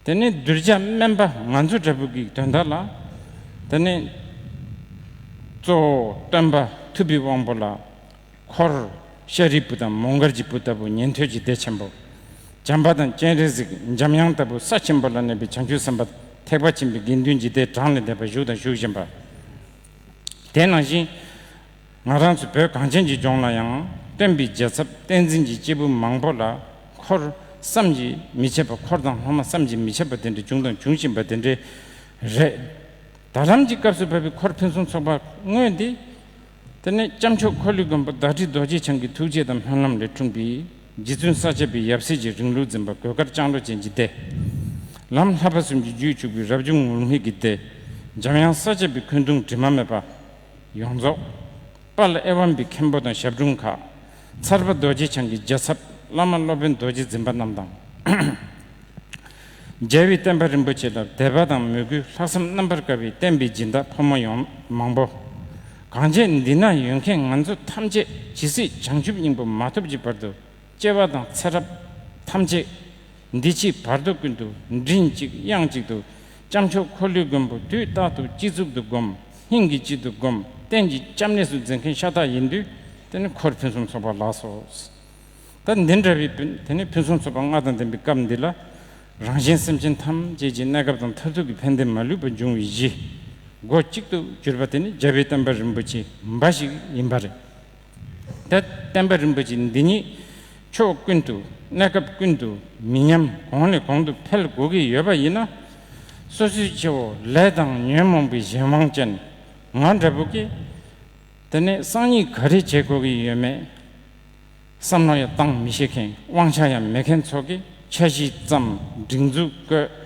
དེ་ནི་གདུལ་བྱ་དམན་པ་ང་ཚོ་འདྲ་པོ་གི་དོན་དག་ལ། དེ་ནི་གཙོ་བོ་སྟོན་པ་ཐུབ་པའི་དབང་པོ་ལ། འཁོར། ཤཱ་རིའི་བུ་དང་མོའུ་འགལ་གྱི་བུ་ལྟ་བུ་ཉན་ཐོས་ཀྱི་སྡེ་ཆེན་པོ། བྱམས་པ་དང་སྤྱན་རས་གཟིགས་འཇམ་དབྱངས་ལྟ་བུ་ས་ཆེན་པོ་ལ་གནས་པའི་བྱང་ཆུབ་སེམས་དཔའ་ཐེག་པ་ཆེན་པོའི་དགེ་འདུན་གྱི་སྡེ་གྲངས་ལས་འདས་པ་བཞུགས་དང་བཞུགས་བཞིན་པ། དེ་ནང་བཞིན་ང་རང་ཚོ་བོད་གངས་ཅན་གྱི་ལྗོངས་ལ་ཡང་སྟོན་པའི་རྒྱལ་ཚབ་བསྟན་འཛིན་གྱི་སྐྱེས་བུ་མང་པོ་ལ་འཁོར་བསམ་གྱིས་མི་ཁྱབ་པ། འཁོར་དང་སློབ་མ་བསམ་གྱིས་མི་ཁྱབ་པ་དེ་འདྲ་བྱུང་དང་འབྱུང་བཞིན་པ་དེ་འདྲ་རེད། ད་ལམ་གྱི་སྐབས་སུ་བབས་པའི་འཁོར་ཕུན་སུམ་ཚོགས་པ་དངོས་འདི། དེ་ནས་སྐྱབས་མཆོག་འཁོར་ལོའི་མགོན་པོ་བདག་ཁྲི་རྡོ་རྗེ་འཆང་གི་ཐུགས་རྗེ་དང་སྨོན་ལམ་ལས་འཁྲུངས་པའི་རྗེ་བཙུན་ས་སྐྱ་པའི་ཡབ་སྲས་ཀྱི་རིང་ལུགས་འཛིན་པ་གོས་དཀར་ལྕང་ལོ་ཅན་གྱི་སྡེ། ལམ་བསླབ་པ་གསུམ་གྱི་རྒྱུད་གཅིག་པའི་རབ་བྱུང་ངུར་སྨྲིག་གི་སྡེ། འཇམ་དབྱངས་ས་སྐྱ་པའི་འཁོན་གདུང་དྲི་མ་མེད་པ་ཡོངས་རྫོགས། དཔལ་ཨེ་ཝཾ་པའི་མཁན་པོ་དང་ཞབས་དྲུང་ཁག། ཚར་པ་རྡོ་རྗེ་འཆང་གི་རྒྱལ་ཚབ་བླ་མ་སློབ་དཔོན་རྡོ་རྗེ་འཛིན་པ་རྣམས་དང་། རྒྱལ་བའི་བསྟན་པ་རིན་པོ་ཆེ་ལ་དད་པ་དང་མོས་གུས་ལྷག་བསམ་རྣམ་པར་དཀར་བའི་བསྟན་པའི་སྦྱིན་བདག་ཕོ་མོ་ཡོངས་མང་པོ། གང་བྱས་འདི་ན་ཡོད་མཁན་ང་ཚོ་ཐམས་ཅད་ཇི་སྲིད་བྱང་ཆུབ་སྙིང་པོ་མ་ཐོབ་ཀྱི་བར་དུ། སྐྱེ་བ་དང་ཚེ་རབས་ཐམས་ཅད་འདི་ཕྱིའི་བར་དོ་ཀུན་ཏུ་མགྲིན་གཅིག་དབྱངས་གཅིག་ཏུ་སྐྱབས་མཆོག་འཁོར་ལོའི་མགོན་པོ་དུས་རྟག་ཏུ་སྤྱི་གཙུག་ཏུ་བསྒོམ། སྙིང་གི་དཀྱིལ་དུ་བསྒོམ། རྟེན་གྱི་སྐྱབས་གནས་སུ་འཛིན་མཁན་ཤ་སྟག་ཡིན་དུས། དེ་ནི་འཁོར་ཕུན་སུམ་ཚོགས་པ་ལགས་སོ། ད་འདི་འདྲ་བའི་དེ་ནི་ཕུན་སུམ་ཚོགས་པ་ལྔ་དང་ལྡན་པའི་སྐབས་འདི་ལ། རང་གཞན་སེམས་ཅན་ཐམས་ཅད་ཀྱི་གནས་སྐབས་དང་མཐར་ཐུག་གི་ཕན་བདེ་མ་ལུས་པ་འབྱུང་བའི་གཞི། སྒོ་གཅིག་ཏུ་གྱུར་པ་དེ་ནི་རྒྱལ་བའི་བསྟན་པ་རིན་པོ་ཆེ་འབའ་ཞིག་ཡིན་པ་རེད། ད་བསྟན་པ་རིན་པོ་ཆེ་འདི་ཉིད་ཕྱོགས་ཀུན་ཏུ་གནས་སྐབས་ཀུན་ཏུ་མི་ཉམས་གོང་ནས་གོང་དུ་འཕེལ་དགོས་ཀྱི་ཡོད་པ་ཡིན་ན། སོ་སོའི་སྐྱེ་བོ་ལས་དང་ཉོན་མོངས་པའི་གཞན་དབང་ཅན་ང་འདྲ་པོ་གིས། དེ་ནས་སང་ཉིན་ག་རེ་བྱེད་དགོས་ཀྱི་ཡོད་མེད་བསམ་བློ་ཡང་བཏང་མི་ཤེས་མཁན། དབང་ཆ་ཡང་མེད་མཁན་ཚོ་གིས་འཆར་གཞི་བརྩམས། སྒྲིག་འཛུགས་བཀོད།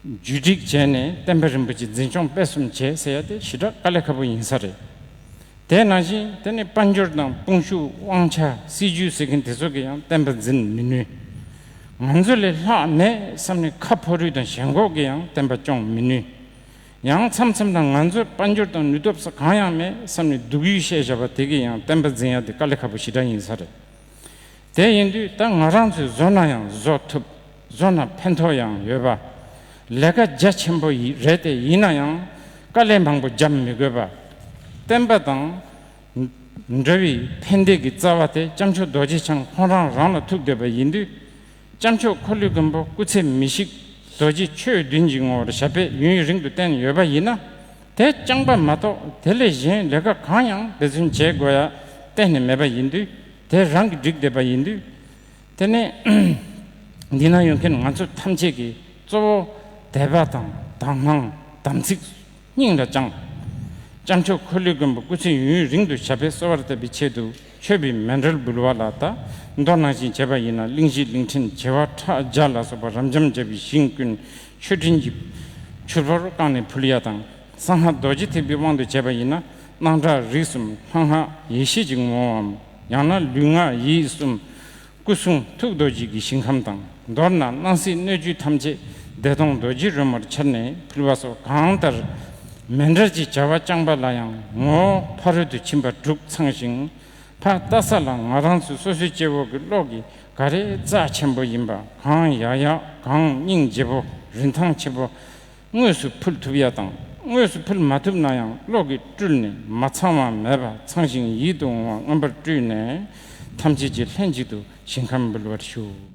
བརྒྱུད་སྒྲིག་བྱས་ནས་བསྟན་པ་རིན་པོ་ཆེ་འཛིན་སྐྱོང་སྤེལ་གསུམ་བྱེད་ཟེར་ཡ་དེ་ཞེ་དྲག་དཀའ་ལས་ཁག་པོ་ཡིན་ས་རེད། དེ་ནང་བཞིན་དེ་ནི་དཔལ་འབྱོར་དང་དཔུང་ཤུགས་དབང་ཆ་སྲིད་ཇུས་ཟེར་མཁན་དེ་ཚོ་གིས་ཡང་བསྟན་པ་འཛིན་མི་ནུས། ང་ཚོ་ལས་ལྷག་མེད་བསམ་ནས་ཁ་ཕོ་རུས་དང་ཞེན་ཁོག་གིས་ཡང་བསྟན་པ་སྐྱོང་མི་ནུས། ཡང་མཚམས་མཚམས་དང་ང་ཚོར་དཔལ་འབྱོར་དང་ནུས་སྟོབས་ས་གང་ཡང་མེད་བསམ་ནས་སྡུག་ཡུས་བཤད་བཞག་པ་དེ་གིས་ཡང་བསྟན་པ་འཛིན་ཡ་དེ་དཀའ་ལས་ཁག་པོ་ཞེ་དྲག་ཡིན་ས་རེད། དེ་ཡིན་དུས་ད་ང་རང་ཚོས་བཟོ་ན་ཡང་བཟོ་ཐུབ། བཟོ་ན་ཕན་ཐོགས་ཡང་ཡོད་པ། ལས་ཀ་རྒྱ་ཆེན་པོ་ཡི་རེད་དེ། ཡིན་ན་ཡང་དཀའ་ལས་མང་པོ་རྒྱབ་མི་དགོས་པ། བསྟན་པ་དང་འདྲ་བའི་ཕན་བདེ་གི་རྩ་བ་དེ་སྐྱབས་མཆོག་རྡོ་རྗེ་འཆང་ཁོང་རང་རང་ལ་ཐུག་བསྡད་པ་ཡིན་དུས། སྐྱབས་མཆོག་འཁོར་ལོའི་མགོན་པོ་སྐུ་ཚེ་མི་ཤིགས་རྡོ་རྗེ་ཆོས་བདུན་གྱི་ངོ་བོར་ཞབས་པད་ཡུན་རིང་དུ་བརྟན་ཡོད་པ་ཡིན་ན། དེ་རྐྱང་པ་མ་གཏོགས་དེ་ལས་གཞན་ལས་ཀ་གང་ཡང་འབད་བརྩོན་བྱེད་དགོས་ཡ་གཏན་ནས་མེད་པ་ཡིན་དུས། དེ་རང་གིས་འགྲིག་བསྡད་པ་ཡིན་དུས། དེ་ནས་འདི་ན་ཡོད་མཁན་ང་ཚོ་ཐམས་ཅད་ཀྱིས་གཙོ་བོ་དད་པ་དང་དག་སྣང་དམ་ཚིག་སྙིང་ལ་བཅངས། སྐྱབས་མཆོག་འཁོར་ལོའི་མགོན་པོ་སྐུ་ཚེ་ཡུན་རིང་དུ་ཞབས་པད་གསོ་བར་བྱེད་པའི་ཆེད་དུ་མཆོད་པའི་མཎྜལ་འབུལ་བ་ལ། ད་མདོ་ནང་བཞིན་བྱས་པ་ཡིན་ན་གླིང་བཞི་གླིང་ཕྲན་བྱེ་བ་ཕྲག་བརྒྱ་ལ་སོགས་པ་རབ་འབྱམས་བྱ་བའི་ཞིང་ཀུན་མཆོད་སྤྲིན་གྱི་ཆུ་ཕོར་བཀང་ནས་ཕུལ་ཡ་དང་། གསང་སྔགས་རྡོ་རྗེ་ཐེག་པའི་དབང་དུ་བྱས་པ་ཡིན་ན་སྣང་གྲགས་རིག་གསུམ་ལྷང་ལྷང་ཡེ་ཤེས་ཀྱི་ངོ་བོའམ། ཡང་ན་ལུས་ངག་ཡིད་གསུམ་སྐུ་གསུང་ཐུགས་རྡོ་རྗེ་གི་ཞིང་ཁམས་དང་། མདོར་ན་སྣང་སྲིད་སྣོད་བཅུད་ཐམས་ཅད་བདེ་སྟོང་རྡོ་རྗེ་རོལ་མོར་འཆར་ནས་ཕུལ་བ་སོགས། གང་ལྟར་མཎྜལ་གྱི་བྱ་བ་བསྐྱངས་པ་ལ་ཡང་ངོ་བོ་ཕ་རོལ་ཏུ་ཕྱིན་པ་དྲུག་ཚང་ཞིང་། ཕར་ལྟ་ས་ལ་ང་རང་ཚོ་སོ་སོའི་སྐྱེ་བོ་གི་བློ་གི་ག་རེ་རྩ་ཆེན་པོ་ཡིན་པ། གང་ཡག་ཡག་གང་སྙིང་རྗེ་པོ་རིན་ཐང་ཆེ་པོ་དངོས་སུ་ཕུལ་ཐུབ་ཡ་དང་། དངོས་སུ་ཕུལ་མ་ཐུབ་ན་ཡང་བློ་གིས་སྤྲུལ་ནས་མ་ཚང་བ་མེད་པ་ཚང་ཞིང་ཡིད་དུ་འོང་བ་མངོན་པར་སྤྲུལ་ནས་ཐམས་ཅད་ཀྱིས་ལྷན་ཅིག་ཏུ་ཞིང་ཁམས་འབུལ་བར་ཞུ།